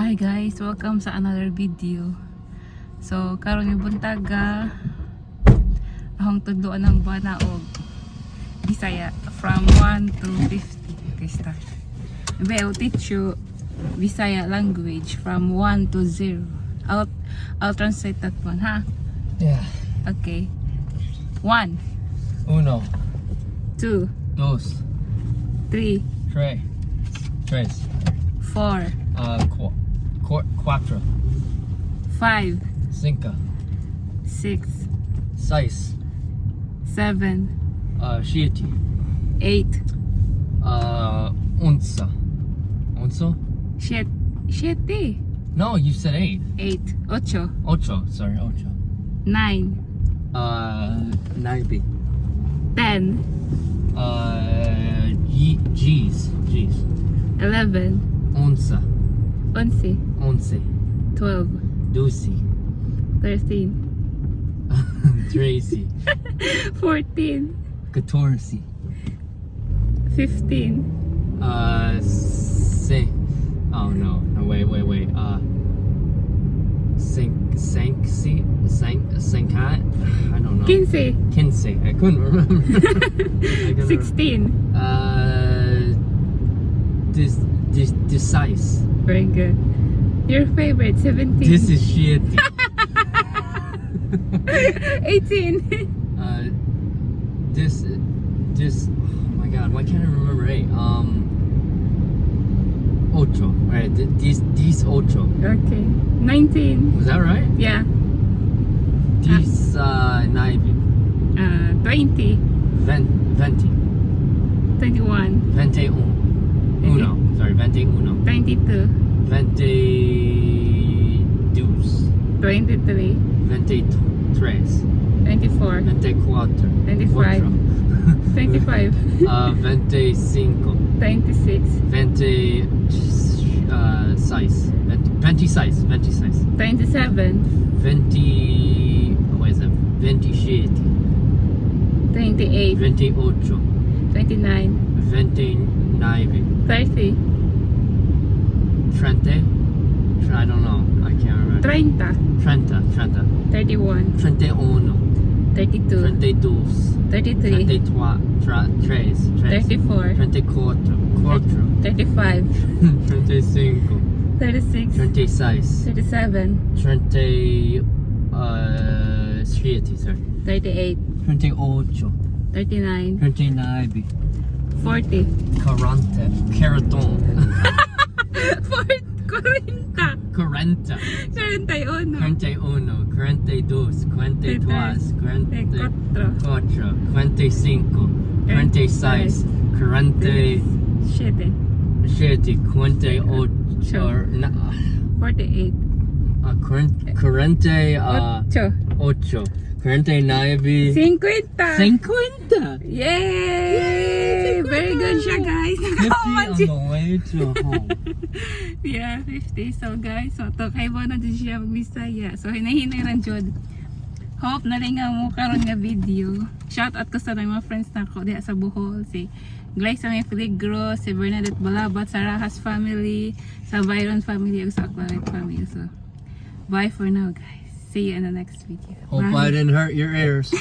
Hi guys, welcome sa another video. So, karon nga buntaga, akong tudloan ang bana og Bisaya from 1 to 50. Okay, start. Be, I'll teach you Bisaya language from 1 to 0. I'll translate that one, ha? Yeah. Okay. 1, Uno, 2, dos, 3, tres, tres, 4, cuatro, 5, cinco, 6, seis, 7, siete, 8, once. Once? Siete, siete. No, you said eight. 8, ocho, Ocho. Sorry, ocho. 9, Nueve. 10, G's. G's. 11, Once. 11, Once. 12, Doce. 13, Trece. 14, Catorce. 15, Se. Oh no, wait, wait, wait. Cinq, cinq, cinq, cinquante? I don't know. 15, Quince. I couldn't remember. I couldn't 16. remember. This, dezesseis. Very good. Your favorite, 17. This is shit. 18. This, oh my God, why can't I remember eight? Ocho. Right, this ocho. Okay. 19. Was that right? Yeah. Dezenove. 20. Vinte. 21. Vinte um. Uno. Sorry, vinte uno. 22. Vinte dos. 23. Vinte três. 24. Vinte quatro. 25. Quatro. 25. Vinte cinco. 26. Vinte seis. Vinte, vinte seis. Vinte seis. 27. Vinte. What is that? Vinte sete. 28. Vinte oito. 29. Vinte nove. 30. Trente? I don't know. I can't remember. 30. Trenta, trenta. 31. Trenta uno. 32. Trenta dos. 33. Trenta três. Três. 34. Trenta quatro. Quatro. 35. Trenta cinco. 36. Trenta seis. 37. Trenta sete, sorry. 38. Trenta oito. 39. Trenta nove. 40. Quarenta. Quarenta. 40. Quarenta. 41. Quarenta uno. Quarenta dos. Quarenta três. Quarenta 44. quatro. Quarenta cinco. Quarenta seis. Quarenta 7. sete. Quarenta oito. Or, na, 48. Quarenta 8. ocho. Quarenta nove. 50. Cinquenta. Yay! Very good siya, guys. 50 Nakahuman on siya. the way to home. Yeah, 50. So guys, so to kay na din siya magbisaya. So hinahinay ran jud. Hope nalingaw mo karon nga video. Shout out ko sa mga friends nako diha sa Bohol, si Glyza May Peligro, si Bernadette Balabat, sa Rahas family, sa Byron family, ug sa Aqualet family. So bye for now, guys. See you in the next video. Hope Bye. I didn't hurt your ears.